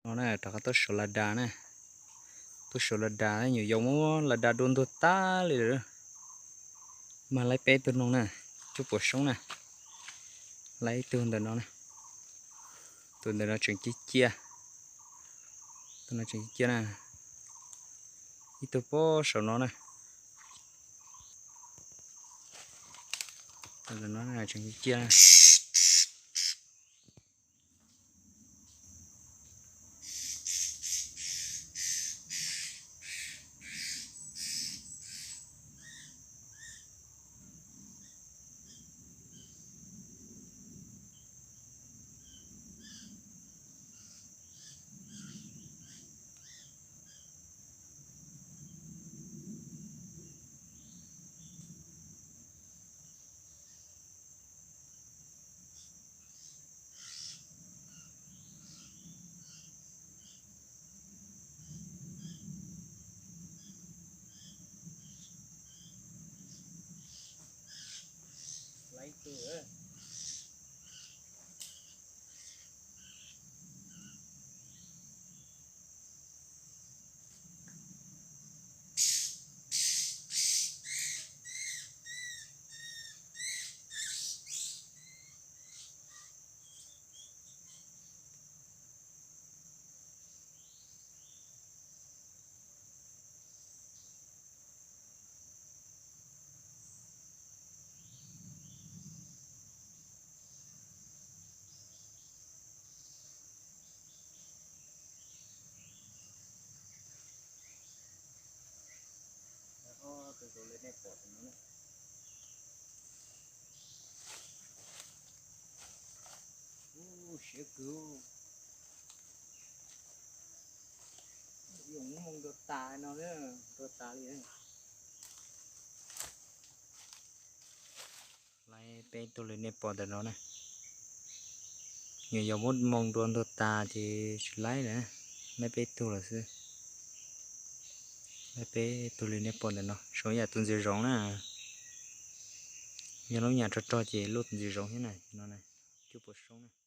No na, rov qab tuaj suav las das na. Tuaj suav las das, nyuam yaus muab las das dua ntuag tag li lawm. Mag laib peb tug no na, cuaj puas soob na. Laib ib tug ntawm no na. Tus ntawm no tseem ciaj ciaj. Tus no tseem ciaj ciaj na. Ib tug puag saum no na. Tus ntawm no tseem ciaj ciaj na. Siab kawg. Yuav mus nrog tas no, nrog tas li. Laib peb tug li nej pom ntawm no na. Nyuam yaus muab moo dua ntuag tas ces tsis laib lawm, laib peb tug lawm xwb. Laib peb tug li nej pom ntawm no, zoo yam tus ntxiv zoov na. Yog lub nyam rog rog ces luaj tus ntxiv zoov thiab na, no na, cuaj puas soob na.